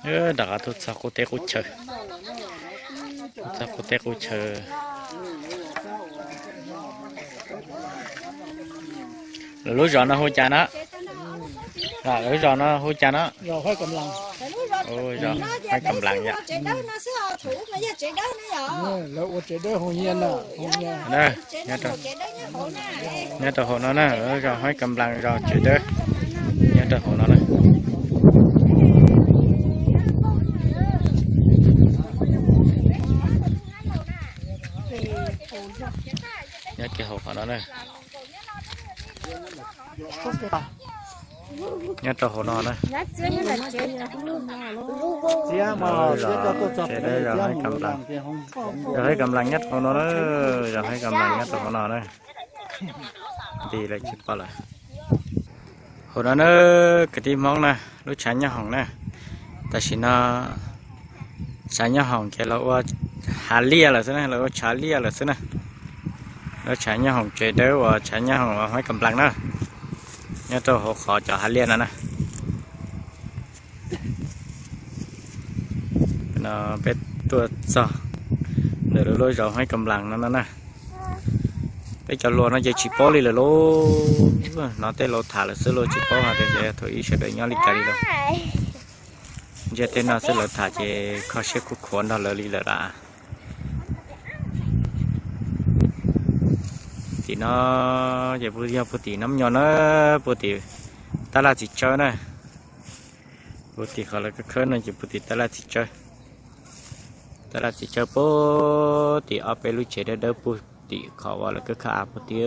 Rov qab tuaj txog qub teb qub chaw, txog qub teb qub chaw. Lawv lub zos no hu cas no? Lawv lub zos no hu cas no? Zos Haib Kam Las yom. Lawv ua tsev dawb, nyob rau hauv no na, zos Haib Kam Las, zos tsev dawb, nyob rau hauv no na. Nyob kiag hauv qhov no na. Nyob rau hauv no na. Zos Haib Kam Las, zos Haib Kam Las nyob rau hauv no na, zos Haib Kam Las nyob rau hauv no na. Nti lawm tsis pom lawm. Hauv no na, kwv tij Hmoob na, lub tshav nyob hoom na. Tam sim no tshav nyob hoom ces los ua hav liaj lawm xwb na, los ua tshav liaj lawm xwb na. Lub tshav nyob hoom tsev dawb uas tshav nyob hoom uas Haib Kam Las na, nyob rau hauv qhov cov hav liaj no na. No peb tuaj txog ntawm lub zos Haib Kam Las no no na. Peb cov hluas no ces tsis paub li lawm lauj, hnov tej laus tham lawm xwb lauj, tsis paub hais tias thaum ub sawv daws nyob li cas li lauj. Ntshe tej no xwb lawv tham ces kho siab khuv khuav nrog lawv li lawm las. Tim no ces yog puag tim Nab Nyos na, puag tim tab laj txiv tsawb na. Puag tim qhov lawv khawb khawb no ces puag tim tab laj txiv tsawb. Tab laj txiv tsawb puag tim ob peb lub tsev dawb dawb puag tim qhov uas lawv khawb khawb av puag tim.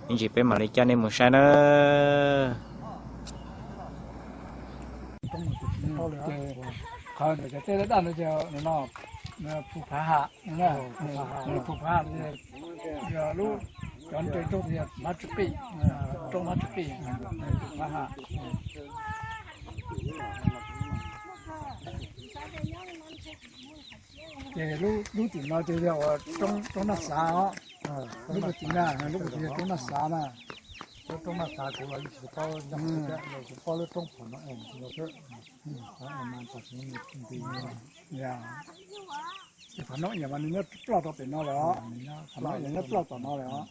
Ib ntsis peb mam li coj nej mus saib na. Qhov ntawm cov teb daj daj no, Phu Phav Ham, Phu Phav Ham, yog lub, cov nres roob tias Hmab Tsw Qij, roob Hmab Tsw Qij, Phu Phav Ham. Ces lub tim no ces yog ua roob Naj Xav os. Lub puag tim na, lub puag tim yog roob Naj Xav na. Lub roob Naj Xav kuv los yeej tsis paub, kuv paub lub roob phom no es, phom no mas nws nyob ploj rau pem no lawm os, phom no nyob ploj tom no lawm os.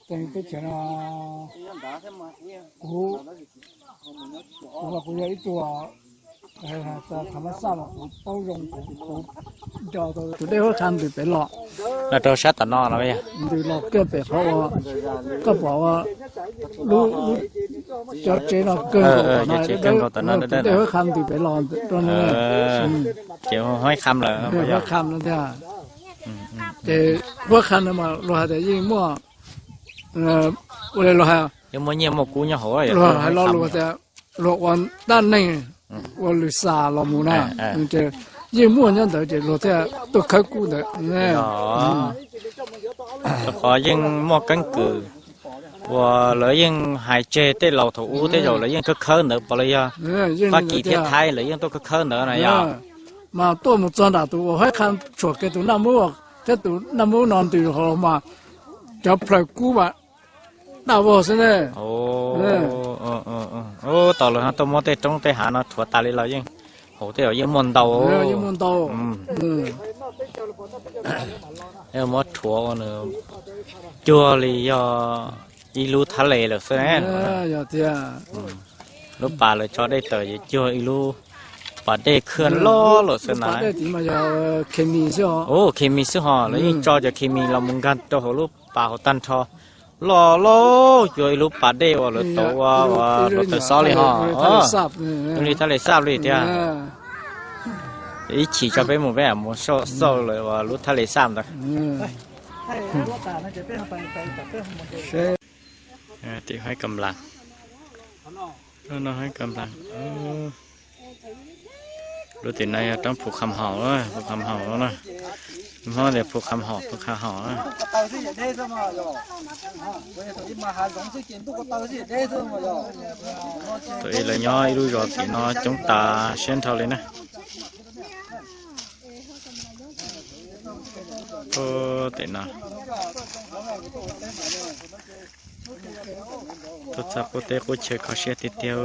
Teb chaws no kuv, kuv mas kuv yog ib tug tham mas xaj mas kuv paub zoo, kuv nco tau tus dej Huab Qha ntws pem los, los rau sab tom no no, ntws los kiag pem qhov uas koj pom ua lub, lub cov tsev no kawg nkaus tom no, tus dej Huab Qha ntws pem los rau no. Ces Huab Qha lawm, Huab Qha no tiag. Ces Huab Qha no mas luag hais tias yeej muaj, ua li luag hais, yeej muaj nyiaj muaj kub nyob hauv, luag hais lo lus tias luag ua dab neeg, ua lws xas los mus na, ces yeej muaj nyob ntawd ces luag thiaj tuaj khawb kub ntawd. Qhov yeej muaj keeb kwm uas lawv yeej hais tseg tej laus thaum ub tej zaum lawv yeej khawb khawb ntawd pom los yog Fab Kis thiab Thaib lawv yeej tuaj khawb khawb ntawd na yog. Mas tuaj mus txog nram tus uas Huab Qha tshuam kiag tus Naj Mub thiab tus Naj Mub no ntws hauv mas cov plhaws kub mas daj vog xwb ne. Tab tom lawv tuaj muab tej roob tej hav no rhuav tas li los yeej, hauv tej zaum yeej muaj ntau, yeej muaj ntau. Muab rhuav ua nws cuag li yog ib lub thab le lawm xwb ne. Yog tiag. Lub pas lawv tso dej tawm ces cuag ib lub pas dej khwj loj lawm xwb na. Pas dej tid mas yog khes mis xwb os. Khes mis xwb hos, lawv yeej tso cov khes mis los mus nkag rau hauv lub pas hauv tag nrho. Los lauj, cuag ib lub pas dej uas lawv tau ua, ua hluav taws xob li ho. Zoo li thaj li xaj li thiab. Ib chim tso peb mus peb mus xauj lawv ua lub thaj li xaj ntawd. Tim Huaib Kam Las. Lub no Huaib Kam Las. Lub tim no yog roob Phu Kham Haum, Phu Kham Haum no na. Hmoob tias Phu Kham Haum, Phu Kham Haum. Thaum ub lawv nyob ib lub zos tim no coob tas siab nrho li na. Tim no tuaj txog qub teb qub chaw kho siab tiag tiag.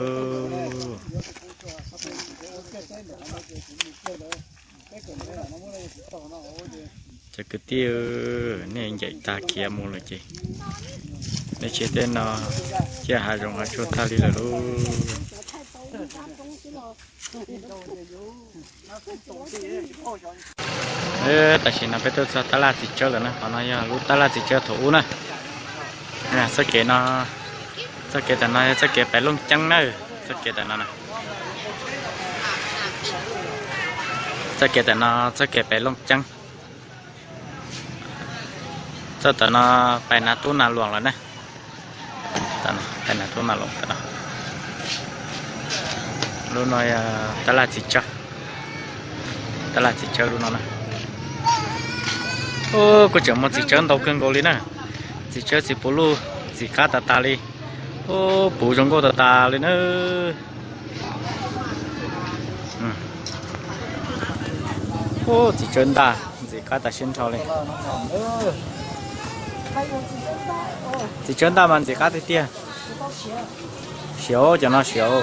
Cov kwv tij, nej ncaim tag khiav mus lawm ces nej tsev teb no ciaj hav zoov hav tsuag tag li lawm lauj. Tam sim no peb tuaj txog tab laj txiv tsawb lawm na, qhov no yog lub tab laj txiv tsawb thaum ub na. Txoj kev no, txoj kev tam no yog txoj kev pais Looj Ceeb na, txoj kev tam no na. Txoj kev tam no txoj kev pais Looj Ceeb. Txoj tam no pais Nas Tub Nas Luam lawm na. Pais Nas Tub Nas Luam tam no. Lub no yog tab laj txiv tsawb. Tab laj txiv tsawb lub no na. Kuj tseem muaj txiv tsawb ntau kawg nkaus li na. Txiv tsawb txiv puv luj ntxim qab tas tas li. Puv zoo nkauj tas tas li na. Txiv tsawb ntaj ntxim qab tas siab nrho li. Txiv tsawb ntaj mas ntxim qab tiag tiag. Siav cov no siav.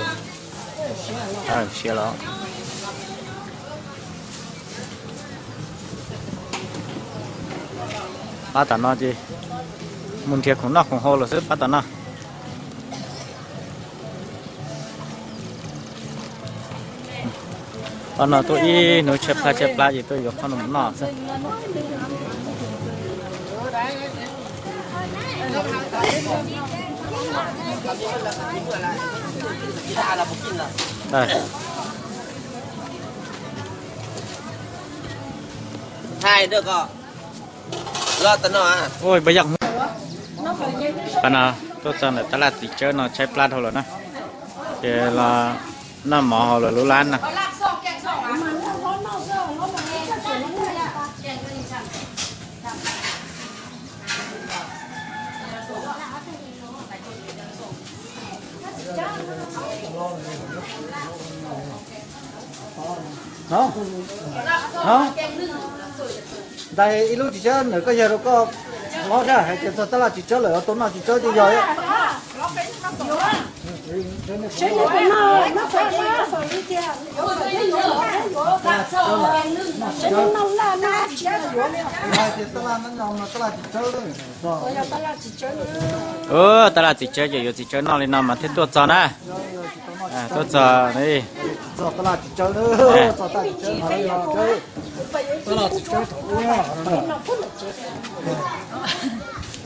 Siav los. Pab tom no ces mus nrhiav khoom noj khoom haus lawm xwb pab tom no. Pab no tuaj ib hnub tshaib plab tshaib plab ces tuaj yuav qhob noom noj xwb. Pab no tuaj txog ntawm tab laj txiv tsawb no tshaib plab dhau lawm na, ces los noj mov hauv lawv lub lab na. Ntais ib lub txiv tsawb ntawm koj yawg rau koj hlob thiab, hais tias txog tab laj txiv tsawb lawm tau noj txiv tsawb ces yog. Tab laj txiv tsawb ces yuav txiv tsawb noj li no mas thiaj tuaj txog na. Tuaj txog.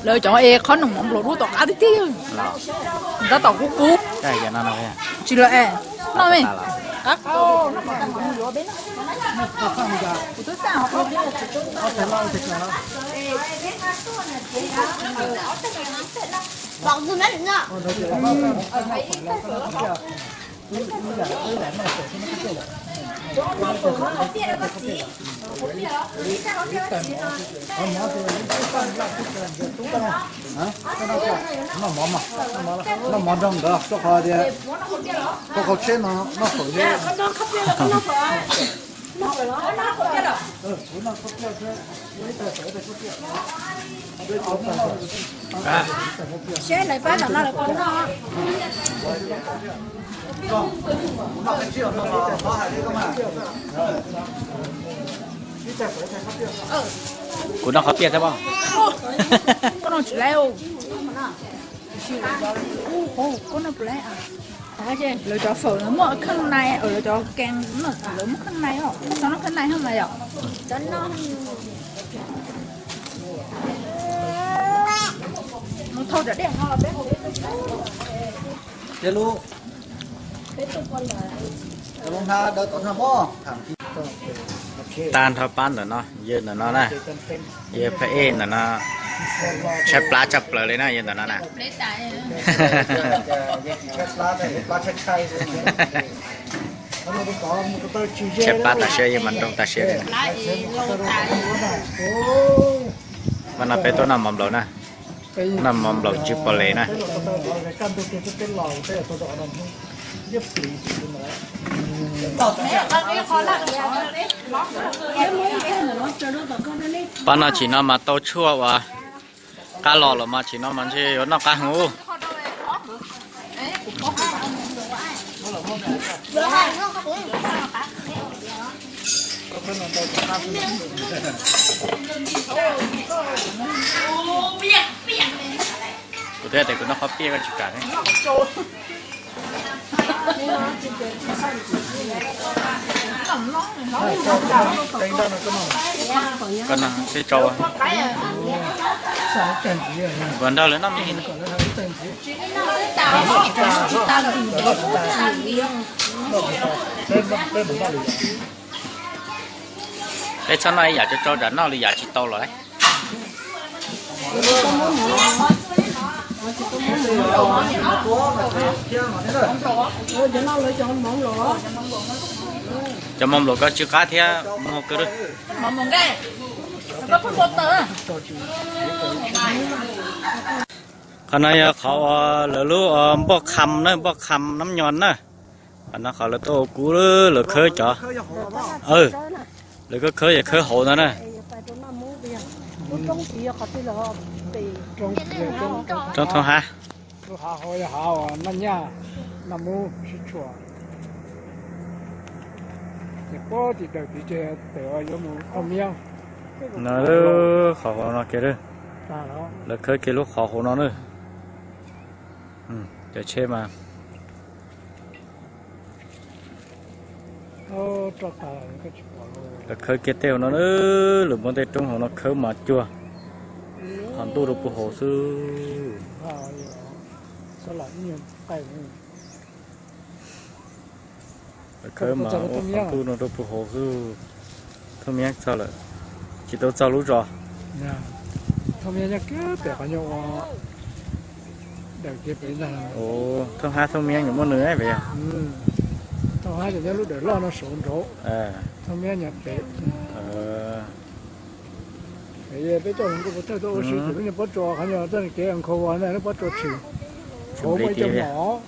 Lawv cov es qhob noom nplaum dub tom qab tiag tiag. Tab tom kub kub. Tsis lawm es. Noj me. Qab. Noj mov nrog nkawd, rau qhov tias, rau qhov tsheb no noj fawm thiab. Seb lawv pab tom no lawv puas noj. Kuv noj qhov piaj thiab pob. Koj noj tsis laiv. Koj noj puas laiv? Lawv cov fawm no muaj kheej nai, lawv cov kees lawv muaj kheej nai os. Txhob noj kheej nai hos mas yom. Txhob noj. Muab Tag nrho pab ntawm no, yawg ntawm no na, yawg phab ej ntawm no, tshaib plab tshaj plaws li na yawg ntawm no na. Tshaib plab tas siab, yawg mas nroo tas siab li na. Mas no peb tuaj noj mov nplaum na, noj mov nplaum Chipotle na. Pab no chim no mas tau tshuaj uas qab los los mas chim no mas ntshe yuav noj qab heev ub. Kuv twb tias kuv noj qhov piaj koj tsis kam ne. Koj noj sib tso. Kuv nrog lawv noj me ntsis. Peb txhob noj ib yam tso tso tsam noj li yam tsis tau los. Cov mov nplaum koj tsw qab thiab muag kawg. Qhov no yog qhov uas lawv lub npoj qham na, npoj qham nab nyo na. Qhov no qhov lawv tuaj ua kub, lawv khawb cov, lawv khawb khawb yog khawb hauv ntawd na. Roob Thoob Hab. No, qhov hauv no kiag, lawv khawb kiag lub qhov hauv no na. Cov tsheb mas lawv khawb kiag tej hauv no na, lawv muab tej roob hauv no khawb mas cuag qhov ntuj rau puag hauv xwb. Lawv khawb mas ua qhov ntuj no rau puag hauv xwb. Thooj Miab txog lawm, tsis tau txog lub zos. Thooj Miab nyob kiag pem qhov nyuag ua dawm kiag pem ntag. Thooj Hab Thooj Miab nws muaj nws pem. Thooj Hab ces nyob lub dawm loj no saud nraud. Thooj Miab nyob pem. Peb coj hluas nkauj pov thawj tuaj ua si ces lub niag pob tsuas qhov nyuag txoj kev nkhaus ua na lub pob tsuas tshwm. Hauv muaj ib co mlom.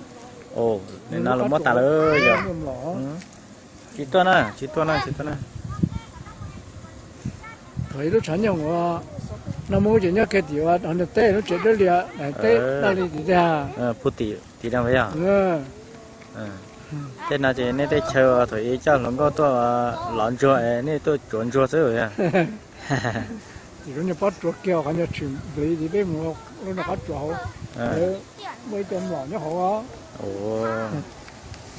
Nim no lawv muab tas lawm yog. Tsis tuaj na, tsis tuaj na, tsis tuaj na. Thaum ib lub tshav nyoog uas no mus ces nyob kiag tim uas hauv ntiaj teb lub tsev dawb lias daim teb daj li tim tej. Puag tim tim no yog. Tej no ces nej tej chaw thaum ib coj hluas nkauj tuaj lov ntsuag es nej tuaj tsuav ntsuag xwb yog. Ces lub niag pob tsuas kiag qhov nyuag tshwm npliv tid peb mus lub niag qhov tsuas hauv, muaj ib co mlom nyob hauv.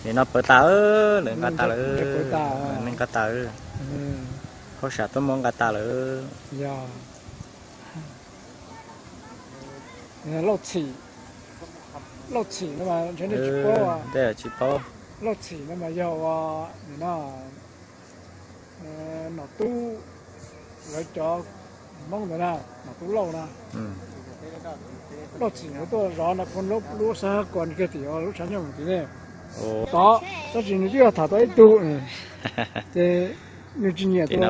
Nim no pawv tas, lawv nqa tas lawm, nej nqa tas. Hauj sam tuaj muab nqa tas lawm. Lauj txhim, lauj txhim no mas ntshe nej tsis paub. Tej tsis paub. Lauj txhim no mas yog ua, nim no nom tub, lawv cov Hmoob ntawd na, nom tub lauj na. Lauj txhim nkawd tuaj zov no, lub xab hab kos kiag tim lub tshav nyoog tim ne. Tod, tab sis nws twb yog tham tau ib tug, ces nws tsis nyiam tus no,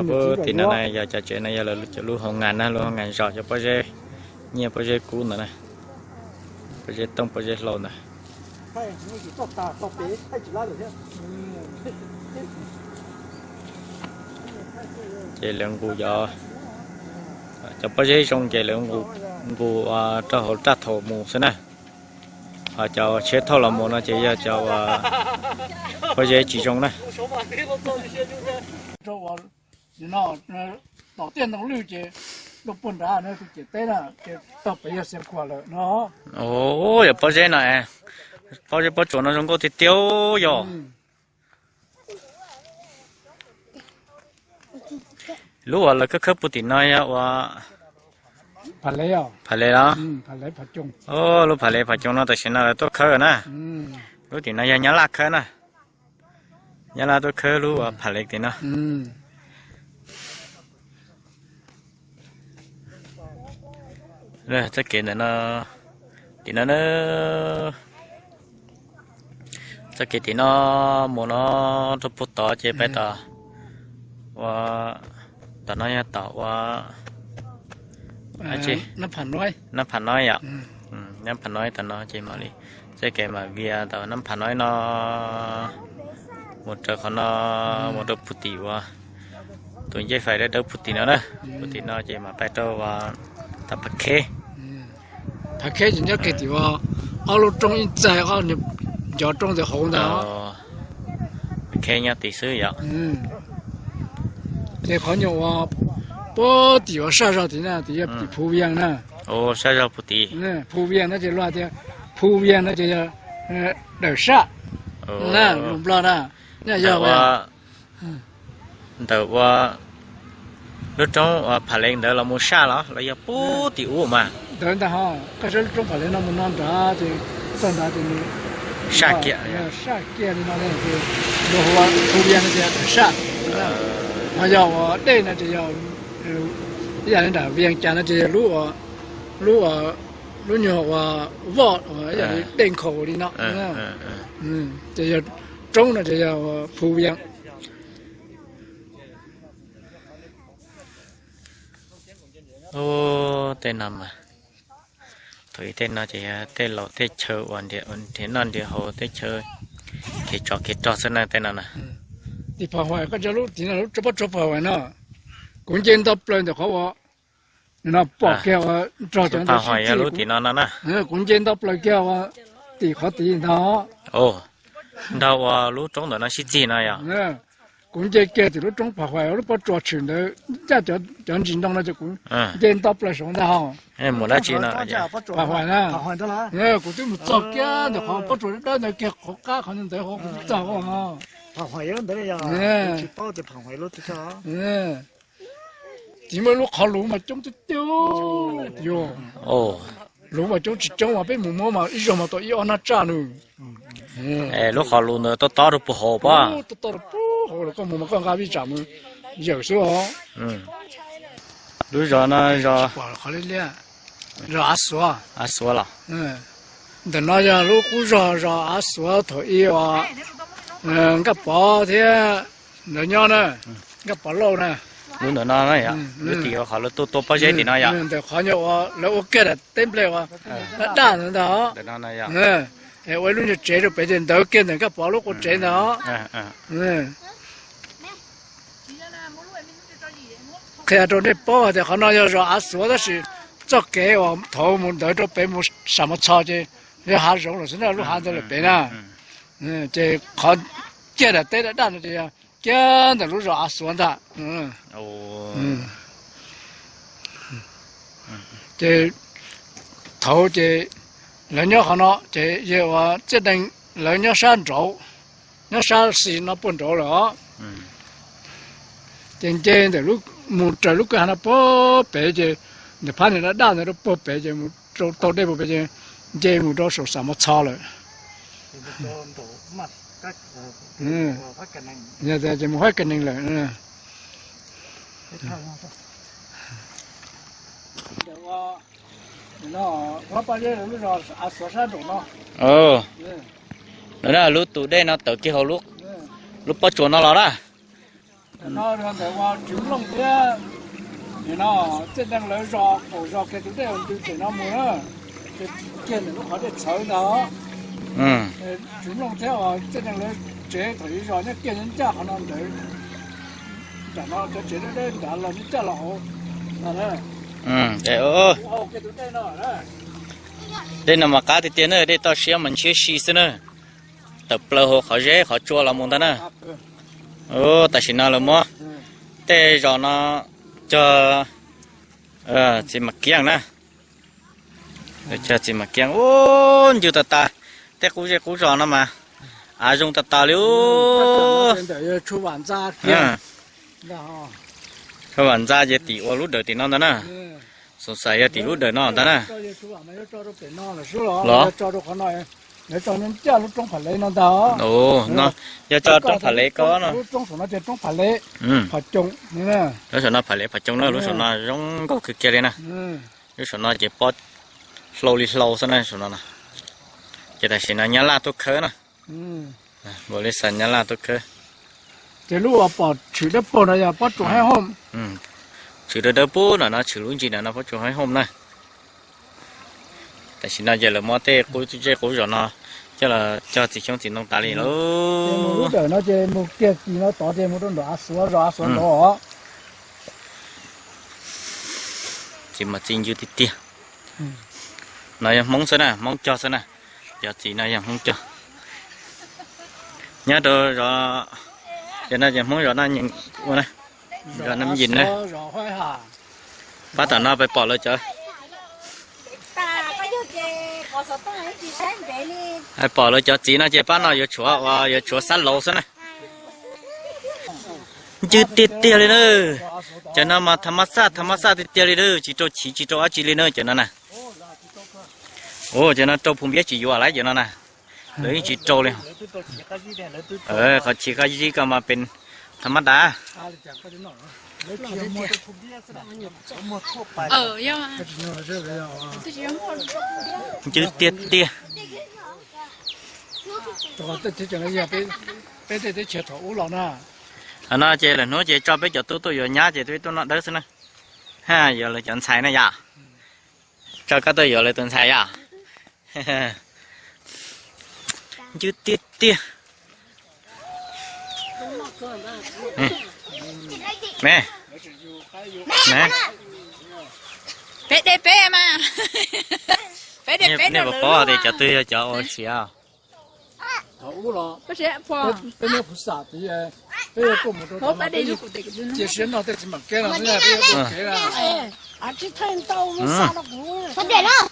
tim no yog cov tsev no yog lawv cov lub hoo ngas na, lub hoo ngas zog cov pob zeb, nyiaj pob zeb kub ntawd na, pob zeb tooj pob zeb hlau ntawd. Ces lawv nqus cov, cov pob zeb zoo ces lawv nqus rau hauv raj thaum mus xwb na. Ho cov tsheb thauj los mus no ces yog cov pob zeb tsis zoo na. Tom tiaj ntoo lwj ces tuaj puag nrad tus ciam teb na, ces tog pem yog Xeev Khuam lawm no. Yog pob zeb no, pob zeb pob tsuas no zoo nkauj tiag tiag yog. Lub uas lawv khawb khawb puag tim no yog ua Pham Lev los? Lub Pham Lev Pham Coos no tam sim no lawv tuaj khawb na. Lub tim no yog Nyab Laj khawb na. Nyab Laj tuaj khawb lub uas Pham Lev tim no. Txoj kev ntawm no, tim no na, txoj kev tim no mus no rau puag tod ces peb tom ua, tom no yog tom ua Nab Pham Noib yom. Nab Pham Noib tom no ces mam li txoj kev mam vias tom Nab Pham Noib no mus raws qhov no mus rau puag tim uas tus ncej fais dawb dawb puag tim no na. Puag tim no ces mam pais rau uas tom Phav Kheb. Phav Kheb ces nyob kiag tim uas ob lub roob ib txaig ob ncov roob ntawd hauv ntag. Phav Kheb nyob tim xwb yom. Ces qhov nyuag uas puag tim uas saj zog tim na tim yog tim Phu Vias na. Saj zog puag tim. Phu Vias no ces luag tias, Phu Vias no ces yog dawm saj na, lus Nplog na. Yog ntawm ua lub roob uas Pham Lev ntawd los mus saj los los yog puag tim ub mas. Ntawd ntag ho, koj saib lub roob Pham Lev no mus no nrad ces txog nrad ces nws saj kiag, saj kiag li no ces luag hu ua Phu Vias no ces dawm saj. Ho yog uas dej no ces yog ib yam li nram Vias Cas no ces yog lub, lub, lub nyuag uas voj ib yam li dej nkhaus li no. Ces yog roob no ces yog Phu Vias. Tej no mas, thaum ub tej no ces yog tej laus tej chaw uas nrhiav noj nrhiav haus, tej chaw kev tsov kev rog xwb na tej no na. Tim Pham Huam, koj nco lub tim no lub pob tsuas Pham Huam no, kuv nce nto plaws ntawm qhov uas no pom kiag uas nrog cov ntawd sib txig, kuv nce nto plaws kiag uas tim qhov tid ntag. Nrog uas lub roob ntawm no sib txig no yog. Kuv nce kiag tim lub roob Pham Huam, lub pob tsuas tshwm ntawd ncaj cov ntsis ntoo no ces kuv nce nto plaws saud ntag ho. Mus dab tsi no? Pham Huam na. Kuv twb mus txog kiag ntawm qhov pob tsuas dawb dawb ntawd kiag qhov qab qhov ntawd hauv kuv twb txog no. Tsis muaj lub qhov lus mas coob tiag tiag. Lus mas coob tsis coob mas peb mus muab mas ib zaug mas tau ib ob hnab tsaj nws. Lub qhov lus ntawd tob tob rau puag hauv pob. Tob tob rau puag hauv los koj mus mas koj nqa vij tsam mus yawm xwb os. Lub zos no zos, zos Av Xuav. Av Xuav los? Ntawm no yog lub qub zog zos Av Xuav thaum ub uas Nkaj Pov thiab lawv nyob na. Nkaj Pov Lauj na. Lub ntawm no na yom, lub tim uas qhov lawv tuaj tua pob zeb tim no yom. Ntawm qhov nyuag uas lawv ua kiag daim teb nplej uas daj daj ntawd ntag. Es ua ib lub nyuag tsev rau pem ces ntawd kiag ntawm Nkaj Pov lub qub tsev ntag. Qhia rau nej paub hais tias qhov no yog zos Av Xuav tab sis txoj kev uas thaum mus ntawd rau pem mus Sam Mos Txhos ces yog hav zoov lawm xwb na, lub hav ntawd lawm pem na. Ces qhov kiag daim teb daj daj no ces yog kiag ntawm lub zos Av Xuav ntag. Ces thaud ces lawv nyob qhov no ces yog uas Txiaj Deeg lawv nyob sab nraud, nyob sab xis no puag nraud lawm os. Ces nce ntawm mus raws lub kwj ha no puag pem ces ntawm phab niag daj daj ntawd rau puag pem ces mus rau tau dej puag pem ces nce mus rau saum Sam Mos Txhos lawm. Ces mus Huab Ka Nees lawm. Lub tus dej no tawm kiag hauv lub pob tsuas no los na. No ntawm uas Tswv Nplooj thiab no, Txiaj Deeg lawv zos qaum zos kiag tus dej ntws pem no mus na, kiag ntawm lub qhov dej txhawv ntag. Tswv Nplooj thiab uas Txiaj Deeg lawv tsev thaum ub zos nyob kiag nyob ncaj qhov no ntawd. Nram no cov tsev deb deb nrad los nyob ncaj los hauv. Dej no mas qab tiag tiag na, dej toj siab mas ntshiab si xwb na. Tawm plaws hauv qhov zeb qhov tsua los mus ntag na. Tam sim no lawv muab tej zos no cog txiv mam kiab na. Cog txiv mam kiab ub, ncw tas tas. Tej qub zej qub zos no mas av zoo tas tas li ub. Tshuav vam ntxa ces tim ua lub dawm tim no ntag na. Xoom xais yog tim lub dawm no ntag na. Los, yog tso roob Pham Lev ko no. Lub saum no Pham Lev Pham Coo na, lub saum no zoo nkauj kawg kiag li na. Lub saum no ces pob hlau li hlau xwb na, saum no no. Ces tam sim no Nyab Laj tuaj khawb na. Npaum li xav Nyab Laj tuaj khawb. Ces lub uas pom tshwm dawb paug no yog pob tsuas haib hooj. Tshwm dawb dawb pub no no, tshwm lub ntsis no no pob tsuas haib hooj na. Tam sim no ces lawv muab tej qub zej qub zos no coj los cog txiv xyoob txiv ntoo tas li lawm. Lub dawm no ces mus kiag tim no tod ces mus rau nram Av Xuav, zos Av Xuav nrad os. Txiv mas txiv ncw tiag tiag. No yog Hmoob xwb na, Hmoob cog xwb na. Cov txiv no yog Hmoob cog. Nyob rau zos, ces no ces Hmoob zos Naj Yim ua na, zos Naj Yim na. Pab tom no peb pom lawv cov, pom lawv cov txiv no ces pab no yuav tshuav, yuav tshuav xab laus xwb na. Ncw tiag tiag li na. Cov no mas tha mas xaj, tha mas xaj tiag tiag li na, tsis rau chiv tsis rau dab tsi li na cov no na. Ua cov no rau phu npiab tsis yuav lawm cov no na. Lawv yeej tsis rau li. Qhov chiv qab zib ko mas pes tha mas dav. Ncw tiag tiag. Qhov no ces lwm hnub ces tso peb cov tub tuaj yuav nyab ces peb tuaj noj dawb xwb na. Ha, yuav lawv cov ntxhais na yom. Tso koj tuaj yuav lawv tus ntxhais yom. Ncw tiag tiag. Me, me, peb de peb mas, peb de peb nej puas paub tias cov twg yog cov ua siav?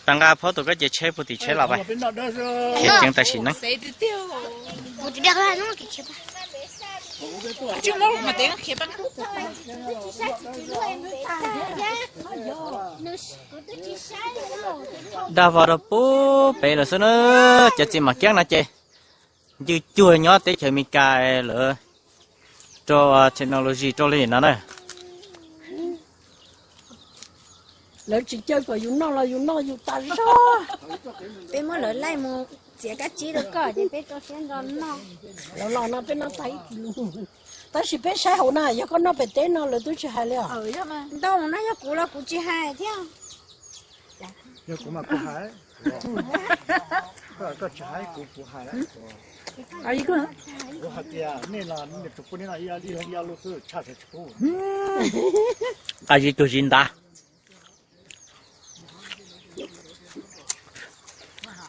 Tag nqa phob tus koj cev tsheb puag tim tsheb los pais. Khiav ceev tam sim neeb. Dag vog rau pub pem lawm xwb na. Cov txiv mam kiab no ces ncw cuag nyob teb chaws Amelikas lawv rau technology rau li no na. Lawv tsis caw kom yus noj los yus noj yus tas zog. Peb muab lawv laij mus txiav kab tsib rau koj ces peb rau siab nrog noj. Los los no peb noj tag ib kis lus. Tab sis peb saib hauv na, yog koj noj pem teb no lawv twb tsis hais li os. Ntau no yog kuv los kuv tsis hais thiab. Yog kuv mas kuv hais. Koj tsis hais kuv, kuv hais. Kuv hais tias nej los nej tsuas pub nej noj ib ob lub xwb, tshaj tsis pub. Qab zib tug zib ntab.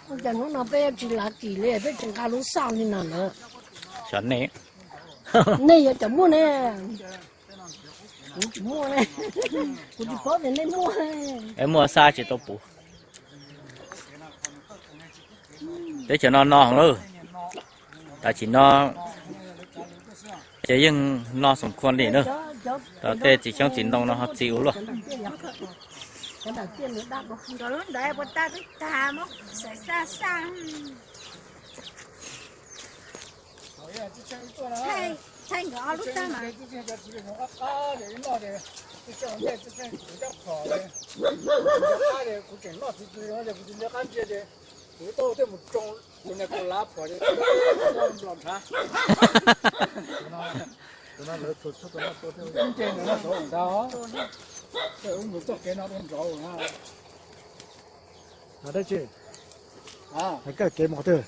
Ua cas hnub no peb yuav tsis lav kim li, peb tsis nqa lub xaj li no na. Xyov nej. Nej yuav cov muaj ne. Kuv tsis muaj ne. Kuv tsis paub tias nej muaj. Es muaj xaj tsis tau puv. Teb chaws no no heev lawm. Tam sim no ces yeej no xoom khuam li na. Tej txiv xyoob txiv ntoo no ho txi ua luaj. Ntawd tsis hais koj kev mus twg.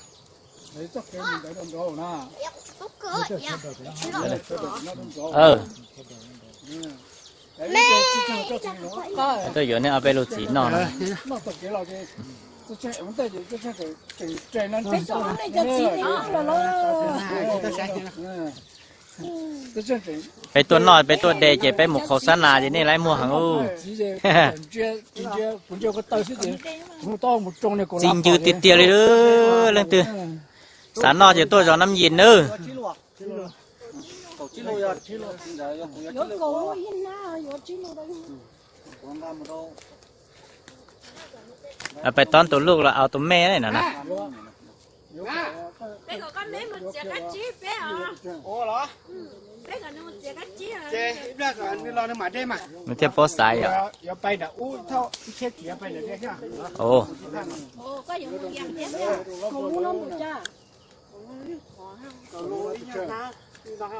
Tuaj yuav nej ob peb lub txiv noj na. Peb tuaj noj peb tuaj de ces peb mus qhau xab nas ces nej laib muag heev ub. Txi ncw tiag tiag li, leej twg xav noj ces tuaj zos Nam Yim nawb. Yuav kaum lub ib hnab yuav tsib lub. Peb tob tus luj los au tus me no na. Nws thiaj paub xaiv yom.